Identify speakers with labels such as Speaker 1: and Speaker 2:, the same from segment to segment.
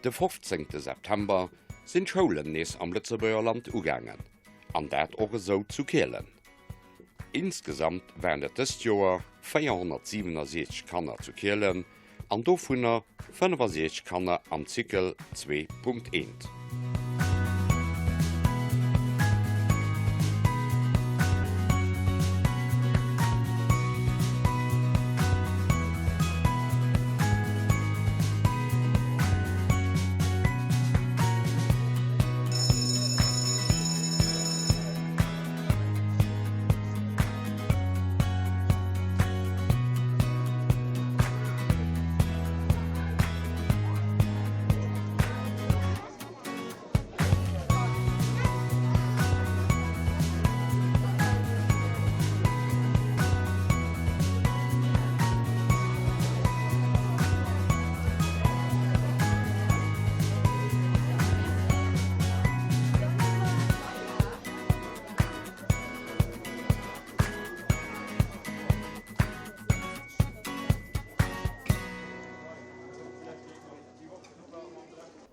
Speaker 1: De 15 September sinn d'Schoulen nees am Lëtzebuerger Land ugaangen, an dat och esou zu Kielen. Insgesamt waren et dëst Joer 467 Kanner zu Kielen, an dovunner 65 Kanner am Zykel 2.1.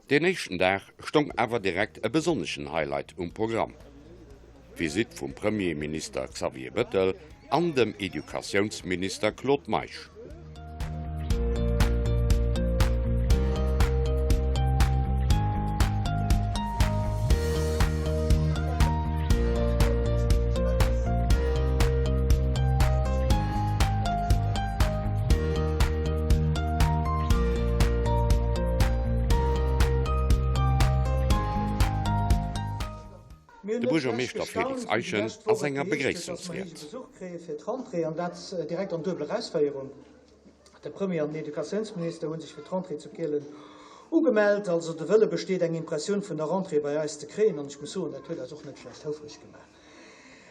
Speaker 1: Deen éischten Dag stoung awer direkt e besonneschen Highlight um Programm, d'Visitt vum Premierminister Xavier Bettel an dem Educatiounsminister Claude Meisch.
Speaker 2: Mir
Speaker 1: De
Speaker 2: hunn net schlecht
Speaker 1: Buergermeeschter Félix
Speaker 2: gestaunt, wéi déi
Speaker 1: Eischen
Speaker 2: lescht
Speaker 1: a
Speaker 2: Woch et
Speaker 1: senger
Speaker 2: geheescht huet, dass mer héije
Speaker 1: Begréissungsried.
Speaker 2: Besuch kréie fir d'Rentrée, an dat direkt an duebeler Ausféierung. De Premier an den Educatiounsminister hu sech fir d'Rentrée zu Kielen ugemellt. Also de Wëlle besteet, eng Impressioun vun der Rentrée bei eis ze kréien. An ech muss soen, dat huet eis och net schlecht houfreg gemaach.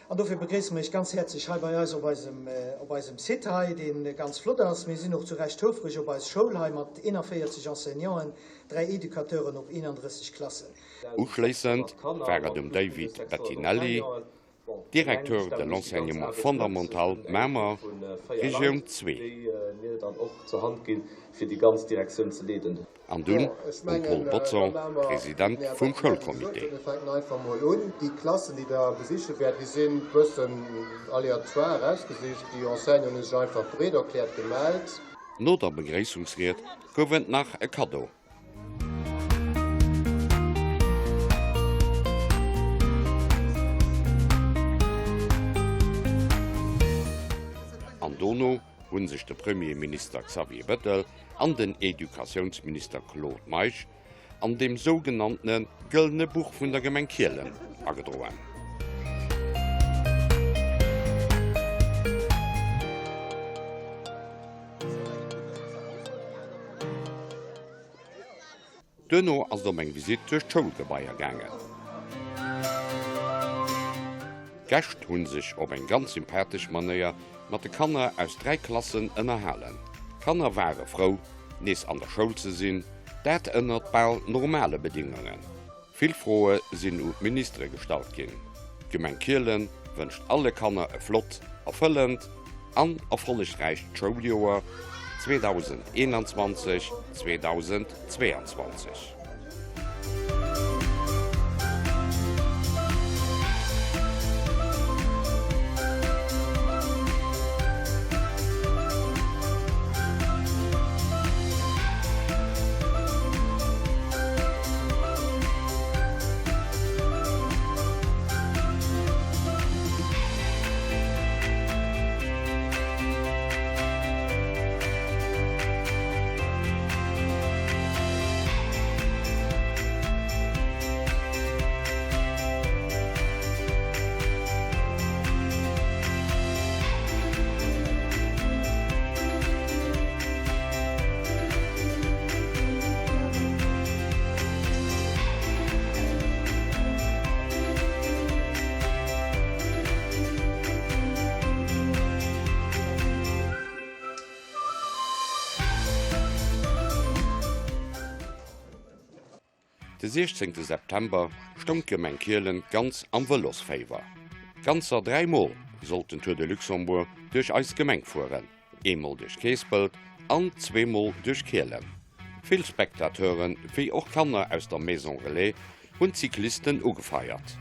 Speaker 2: An dofir begréisse mer Iech ganz häerzlech hei bei eis op eisem, op eisem Site hei, dee ganz flott ass. Mir sinn och zu Recht houfreg op eis Schoul hei mat 41 Enseignanten, 3 Educateuren op 31 Klassen.
Speaker 1: Uschléissend war et um David Bettinelli, Directeur de l'enseignement fondamental Mamer, Regioun 2. An dunn um Pol Bodson, President vum Schoulcomité. No der Begréissungsried gouf et nach e Kaddo. An dono hu sech de Premierminister Xavier Bettel an den Educatiounsminister Claude Meisch an deem sougenanntene Gëllene Buch vun der Gemeng Kielen agedroen. Duerno ass et op eng Visitt duerch d'Schoulgebaier gaangen. D'Gäscht hu sech op eng ganz sympathesch Manéier mat de Kanner aus 3 Klassen ënnerhalen. D'Kanner ware frou, nees an der Schoul ze sinn, dat ënnert bal normale Bedingungen. Vill Froe sinn un d'Ministere gestallt ginn. D'Gemeng Kielen wënscht alle Kanner e flott, erfëllend an erfollegräicht Schouljoer 2021, 2022. De 16 September stoung d'Gemeng Kielen ganz am Vëlosféiwer. Ganzer 3 Mol sollt den Tour de Luxembourg duerch eis Gemeng fueren. Eemol duerch Keespelt an zweemol duerch Kielen. Vill Spectateuren, wéi och Kanner aus der Maison Relais, hunn d'Cyclisten ugefeiert.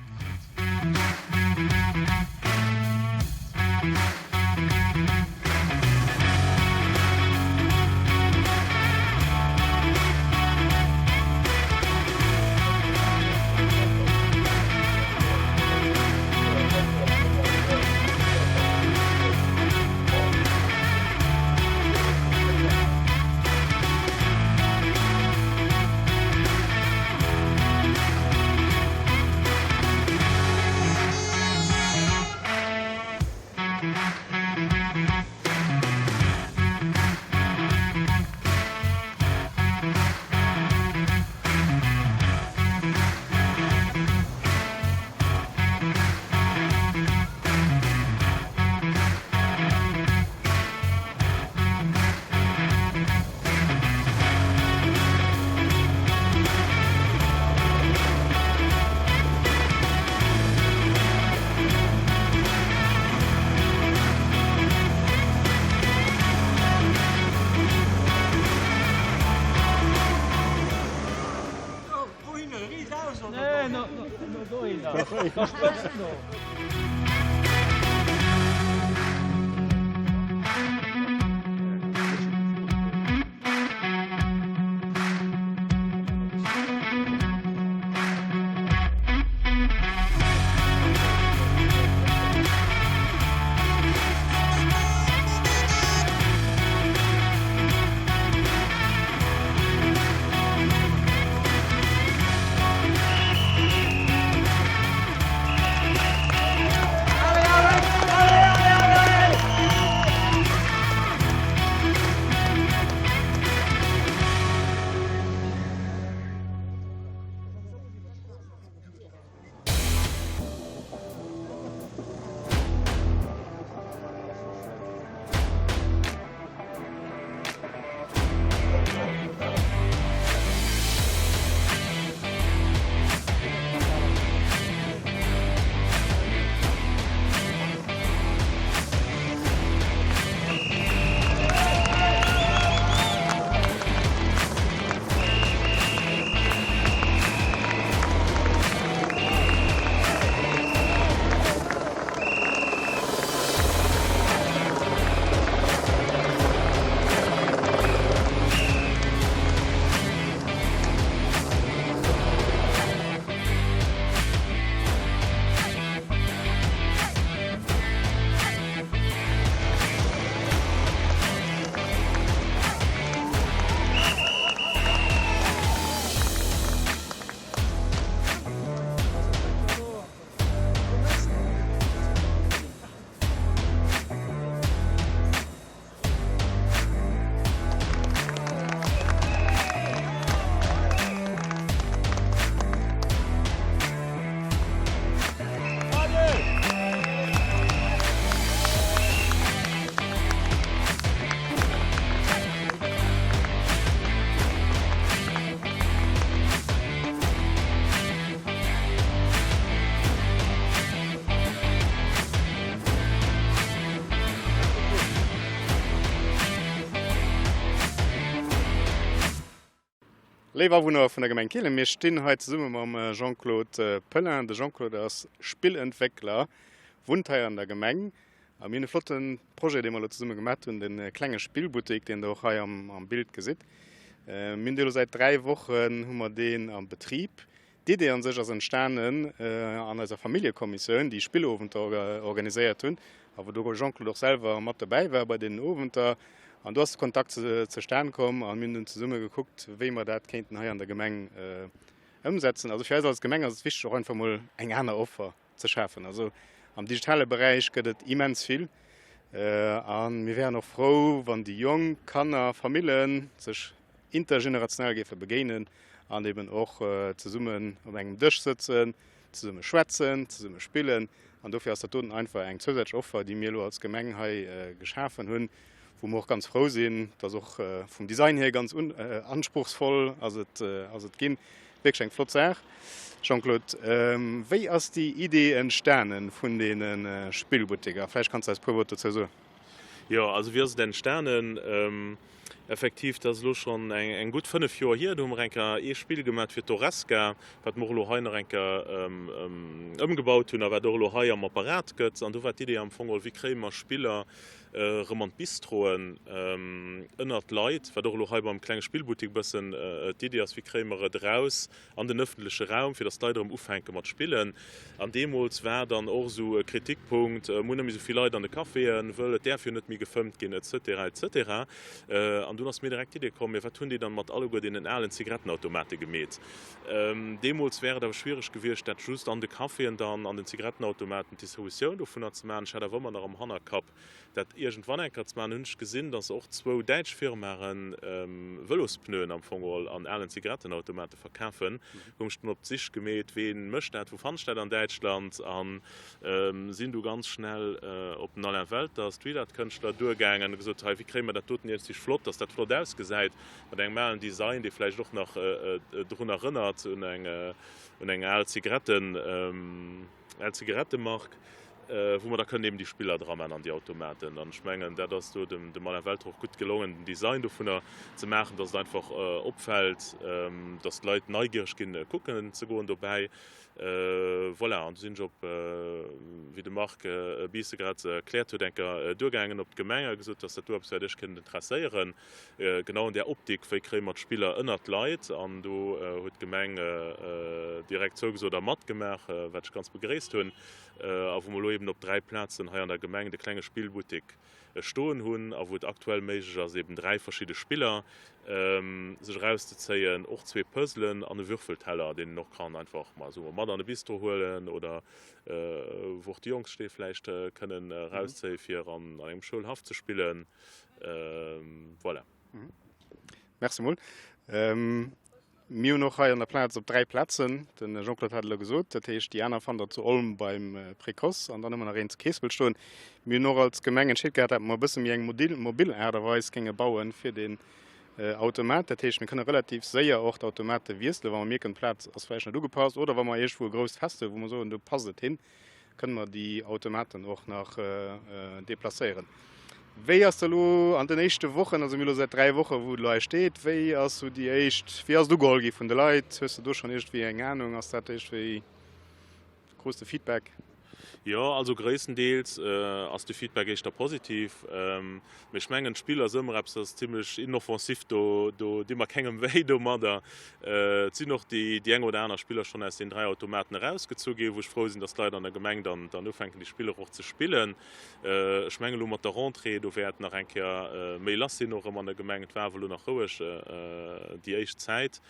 Speaker 3: Léif Awunner vun der Gemeng Kielen, mir stinn hei zesumme mam Jean-Claude Pelin. De Jean-Claude ass Spillentwéckler, wunnt hei an der Gemeng a mir hunn e flotte Projet, dee mer elo zesumme gemat hunn, de klenge Spillbuttek, deen Der och hei am Bild gesitt. Mir hunn dee elo säit 3 Wochen hu mer deen am Betrib. D'Idee an sech ass entstanen an eiser Familljekommissioun, déi Spillowenter organiséiert hunn a wou de Jean-Claude och selwer mat dobäi war bei deenen Owenter. An do ass de Kontakt zustan komm a mir hunn dunn zesumme gekuckt, wéi mer dat kéinten hei an der Gemeng ëmsetzen. Also fir eis als Gemeng ass et wichteg, och einfach mol eng aner Offer ze schafen. Also am digitale Beräich gëtt et immens vill a mir wären och frou, wann déi Jonk, Kanner, Famillen sech intergenerationell géife begéinen an eben och zesummen op engem Dësch sëtzen, zesumme schwätzen, zesumme spillen. An dofir ass dat doten einfach eng zousätzlech Offer, déi mir elo als Gemeng hei geschafen hunn, wou mer och ganz frou sinn, dass och vum Design hier ganz anspruchsvoll ass et ass et ginn. Wierklech eng flott Saach. Jean-Claude, wéi ass déi Idee entstanen vun deene Spillbutteker? Vläicht kanns de eis e puer Wuert dozou soen.
Speaker 4: Jo, also wéi ass et entstanen? Effektiv, dat ass elo schonn eng gutt 5 Joer hier. Do hu mer eng Kéier ee Spill gemat fir d'Horesca, wat mer och elo hei nach eng Kéier ëmgebaut hunn a wat och elo hei am Apparat gëtt. An do war d'Idee am Fong geholl, wéi kréie mer Spiller erëm an d'Bistroen ënnert d'Leit, wat och elo hei beim klenge Spillbuttek e bëssen d'Idee ass, wéi kréie mer et eraus an den ëffentleche Raum, fir datt d'Leit erëm ufänke mat spillen. An deemools war dann och esou e Kritikpunkt, Mir hunn net méi esou vill Leit an de Caféen, wëll et däerf jo net méi gefëmmt ginn, et cetera, et cetera. An dunn ass mir direkt d'Idee komm, Mee wat hunn déi dann mat alleguer deenen alen Zigarettenautomate gemeet? Deemools wär et awer schwiereg gewiescht, dat just an de Caféen dann an den Zigarettenautomaten d'Distributioun dovunner ze maachen. Ech hat awer ëmmer nach am Hannerkapp, dat iergendwann eng Kéier ze maachen, hunn ech gesinn, dass och zwou däitsch Firmae Vëlospneuen am Fong geholl an alen Zigarettenautomate verkafen. Hu mech dunn op d'Sich gemeet, wee mécht dat, wou fannen ech dat an Däitschland a sinn du ganz schnell op den Alain Welter, Street-Art-Kënschtler, duergaangen a gesot, hei, wéi kréie mer dat doten iergendwéi flott, dass dat flott ausgesäit, mat engem alen Design, dee vläicht och nach drun erënnert un eng al Zigaretten. Al Zigarettemark, wou mer da kënnen eben déi Spiller draman an déi Automaten. An ech mengen, dat ass do dem Alain Welter och gutt gelongen, den Design dovunner ze maachen, dass et einfach opfält, dass d'Leit neigiereg ginn, kucken ze goen dobäi. Voilà, an du sinn ech op, wéi de Marc Biisse grad erkläert huet, eng Kéier duergaangen op d'Gemeng a gesot, dass dat do eppes wär, wat ech kéint interesséieren. Genau an där Optik, wéi kréie mer d'Spiller ënnert d'Leit? An do huet d'Gemeng direkt zougesot a matgemaach, wat ech ganz begréisst hunn. A wou mer elo eben op 3 Plazen hei an der Gemeng de klenge Spillbuttek stoen hunn a wou et aktuell méiglech ass, eben 3 verschidde Spiller sech erauszezéien, och zwee Puzzlen an e Würfelteller, deen een och kann einfach, ma soe mer, mat an de Bistro huelen oder wou och déi Jonk sech dee vläicht kënnen erauszéie fir an engem Schoulhaff ze spillen. Voilà.
Speaker 3: Merci mol. Mir hunn och hei an der Plaz op 3 Plazen, de Jean-Claude hat et elo gesot, dat heescht déi aner fannt der zu Olm beim Précoce an dann hu mer nach een zu Keespelt stoen. Mir hunn och als Gemeng entscheet gehat, dat mer e bësse méi eng mobil Aart a Weis géinge bauen fir den Automat. Dat heescht, mir kënne relativ séier och d'Automate wiesselen, wa mer mierken, d'Plaz ass vläicht net ugepasst oder wa mer iergendwou e grousst Fest hunn, wou mer soen, do passt et hin. kënne mer déi Automaten och nach deplacéieren. Wéi ass elo an den éischte Wochen, also mir elo säit 3 Woche wou et elo hei steet, wéi ass sou déi éischt, wéi ass et ugeholl gi vun de Leit? Hues de do schonn iergendwéi eng Anung? Ass dat iergendwéi, krus de Feedback?
Speaker 4: Jo, also gréisstendeels ass de Feedback éischter positiv. Mee ech mengen, d'Spill ass ëmmer eppes, dat ass zimlech inoffensif, do do di mer kengem wéi domadder. Et sinn och déi déi eng oder aner Spiller schonn aus den 3 Automaten erausgezu ginn, wou ech frou sinn, dass d'Leit an der Gemeng dann dann ufänken, déi Spiller och ze spillen. Ech mengen elo mat der Rentrée, do wäert nach eng Kéier méi lass sinn och erëm an der Gemeng. Et war awer elo nach roueg déi éischt Zäit.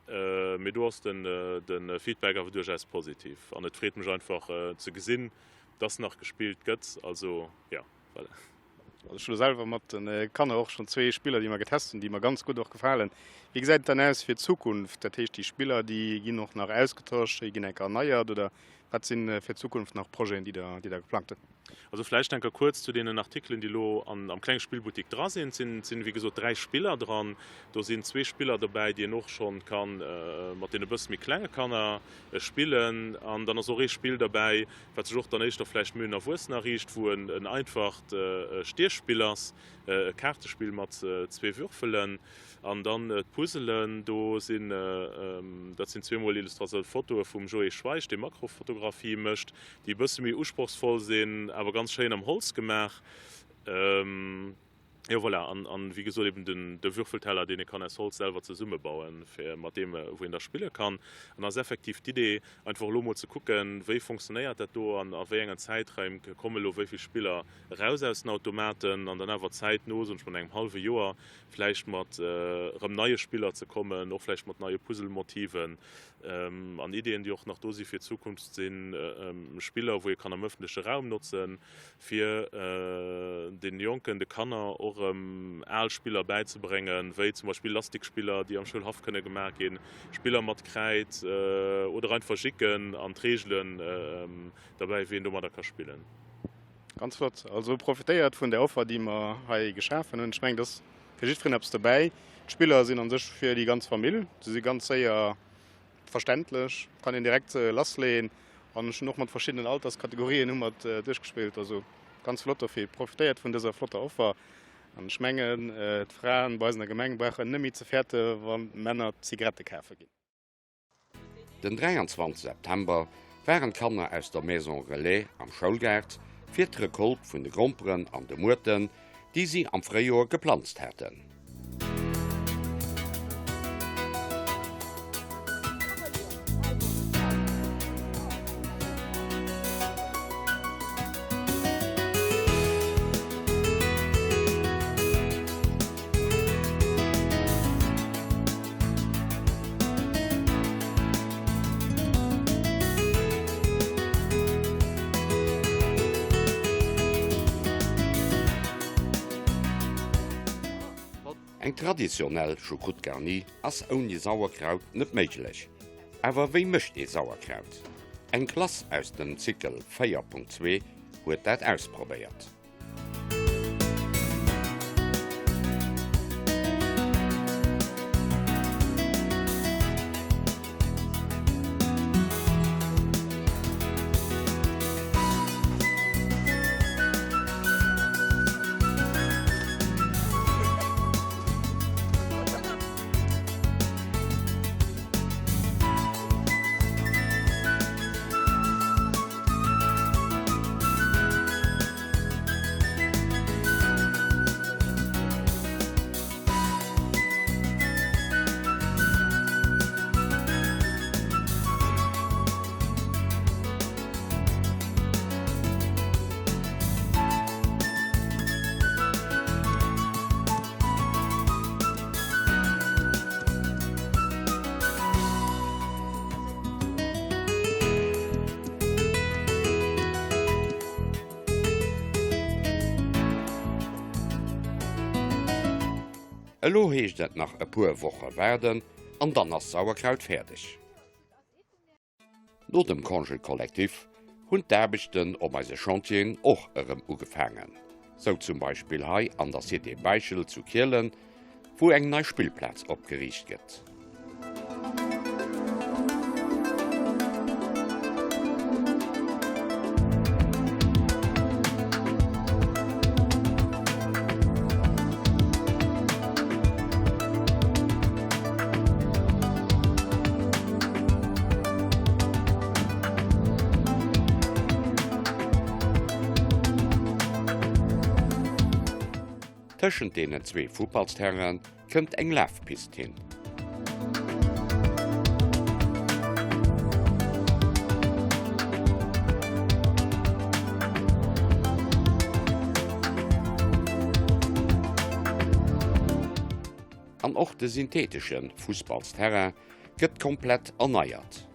Speaker 4: Mee do ass den de Feedback awer duerchaus positiv an et freet mech einfach ze gesinn, dass nach gespillt gëtt. Also jo, voilà.
Speaker 3: Also ech hu lo selwer mat de Kanner och schonn zwee Spiller, déi mer getest hunn, déi mer ganz gutt och gefalen. Wéi gesäit et dann aus fir d'Zukunft? Dat heescht, déi Spiller, déi ginn och nach ausgetosch, déi ginn enker erneiert oder wat si fir d'Zukunft nach Projeten, déi Der, déi Der geplangt hutt?
Speaker 4: Also vläicht enker kuerz zu deenen Artikelen, déi elo an, am klenge Spillbuttik dra sinn. Et sinn, sinn wéi gesot 3 Spiller dran. Do sinn zwee Spiller dobäi, déi een och schonn ka mat deene bësse méi klenge Kanner spillen. An dann ass och ee Spill derbäi, wat sech och dann éischter vläicht méi un Erwuessener riicht, wou en einfacht Stiechspill ass, e Kaartespill mat zwee Würfelen. An dann d'Puzzelen, do sinn, dat sinn zweemol Illustratioun, Fotoe vum Joé Schweich, dee Makrofotografie mécht, déi e bësse méi usprochsvoll sinn, awer ganz schéin am Holz gemaach. Jo voilà, an, an wéi gesot eben den, de Würfelteller, deen ee kann aus Holz selwer zesummebauen, fir mat deem, wou een da spille kann. An ass effektiv d'Idee, einfach elo mol ze kucken, wéi fonctionnéiert dat do an a wéi engen Zäitraim komme elo wéi vill Spiller eraus aus den Automaten an dann awer zäitno, soen ech mol an engem hallwe Joer, vläicht mat erëm neie Spiller ze kommen, och vläicht mat neie Puzzlemotiven an Ideeën, déi och nach do si fir d'Zukunft, sinn Spiller, wou ee kann am ëffentleche Raum notzen, fir den Jonken, de Kanner och erëm al Spiller bäizebréngen, wéi zum Beispill Lastikspiller, déi am Schoulhaff kënne gemaach ginn, Spiller mat Kräid oder einfach Jicken an d'Reegelen derbäi, wéi een domadder ka spillen.
Speaker 3: Ganz flott. Also profitéiert vun der Offer, déi mer hei geschafen hunn. Ech mengen, et ass fir jiddwereen eppes dobäi. D'Spiller sinn a sech fir déi ganz Famill. Se si ganz séier Verständlech, kann een direkt lassleeën an ech hunn och mat verschiddenen Alterskategorien hu mat duerchgespillt, also ganz flott. Dofir profitéiert vun dëser flotter Offer. An ech mengen, d'Fraen bei eis an der Gemeng brauchen net méi ze fäerte wann d'Männer Zigarette kafe ginn.
Speaker 1: Den 23 September waren d'Kanner aus der Maison Relais am Schoulgaart fir d'Recolte vun de Gromperen an de Muerten, déi si am Fréijoer geplanzt haten. Eng traditionell Choucroute garnie ass ouni Sauerkraut net méiglech. Awer wéi mécht ee Sauerkraut? Eng Klass aus dem Zykel 4.2 huet dat ausprobéiert. Elo heescht et nach e puer Woche waarden an dann ass d'Sauerkraut fäerdeg. No dem Congé collectif hunn d'Aarbechten op eise Chantieren och erëm ugefaangen. Sou zum Beispill hei an der Cité Beischel zu Kielen, wou eng nei Spillplaz opgeriicht gëtt. Tëschent deenen zwee Futtballsterrainen kënnt eng Lafpist hin. An och de syntheetesche Fussballsterrain gëtt komplett erneiert.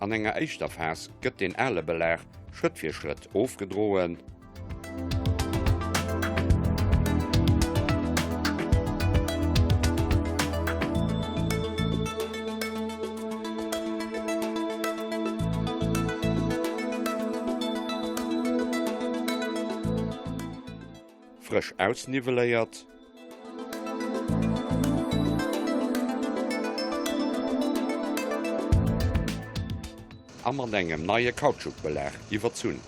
Speaker 1: An enger éischter Phas gëtt den ale Belag Schrëtt fir Schrëtt ofgedroen. Frësch ausnivelléiert. A mat engem neie Kautschukbelag iwwerzunn.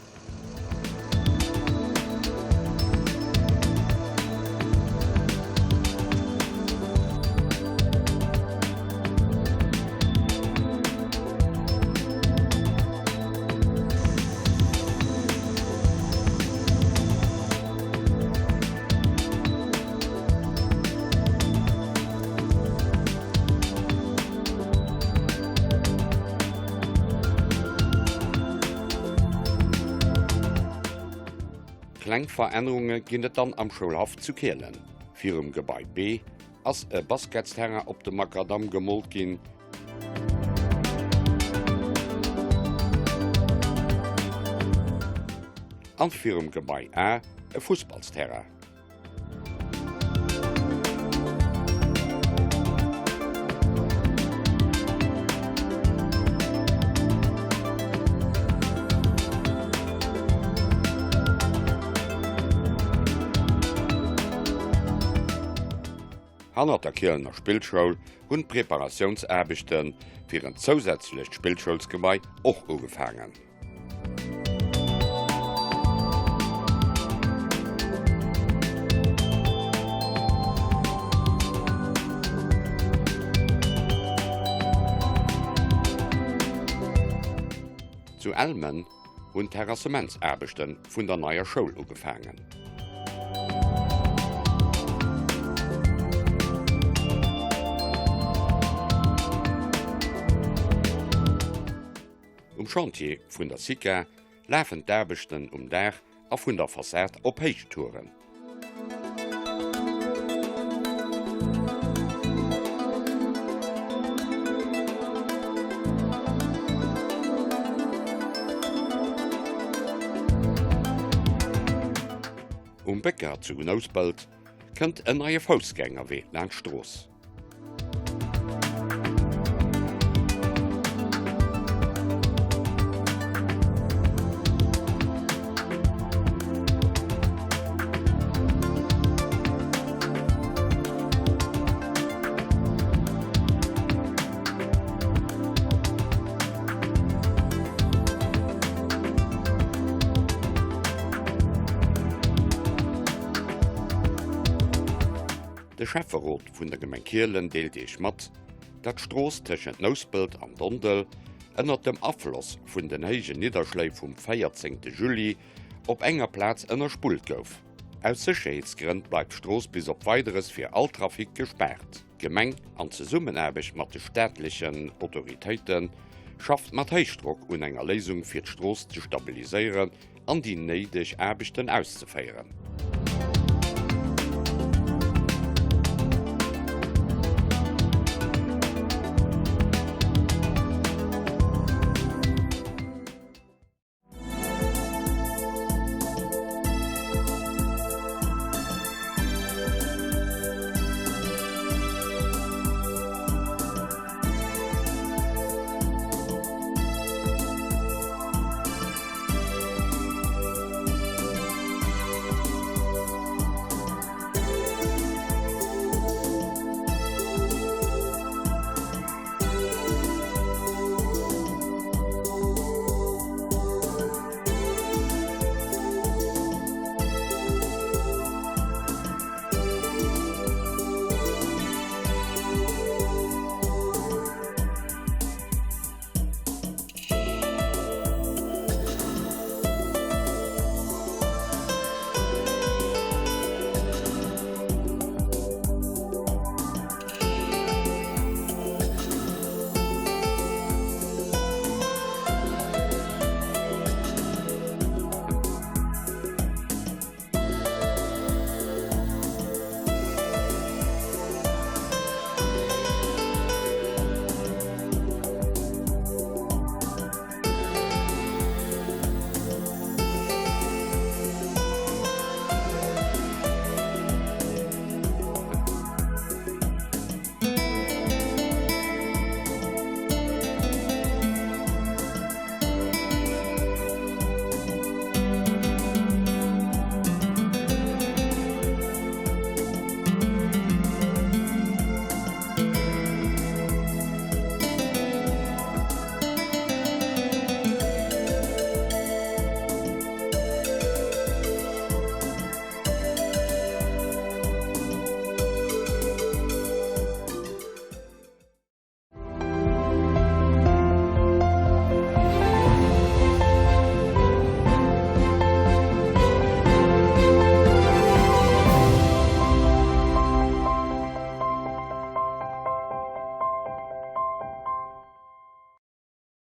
Speaker 1: Kleng Verännerunge ginn et dann am Schoulhaff zu Kielen. Virum Gebai B ass e Basketsterrain op de Makadamm gemoolt ginn. An virum Gebai A e Fussballsterrain. Hannert der Kielener Spillschoul hunn d'Preparatiounsaarbechte fir en zousätzlecht Spillschoulsgebai och ugefaangen. Zu Elmen hunn d'Terrassementsaarbechte vun der neier Schoul ugefaangen. Um Chantier vun der SICA lafen d'Aarbechten um Daach a vun der Fassad op Héichtouren. Um Bécker zu Nouspelt kënnt en neie Foussgängerwee laanscht d'Strooss. De Schäfferot vun der Gemeng Kielen deelt Iech mat, dat d'Strooss tëschent Nouspelt an Dondel ënnert dem Afloss vun den héijen Nidderschléi vum 14 Juli op enger Plaz ënnerspullt gouf. Aus Sécherheetsgrënn bleift d'Strooss bis op Weideres fir all Trafic gespaart. D'Gemeng, an Zesummenaarbecht mat de staatlechen Autoritéiten, schafft mat Héichdrock un enger Léisung fir d'Strooss ze stabiliséieren an déi néideg Aarbechten auszeféieren.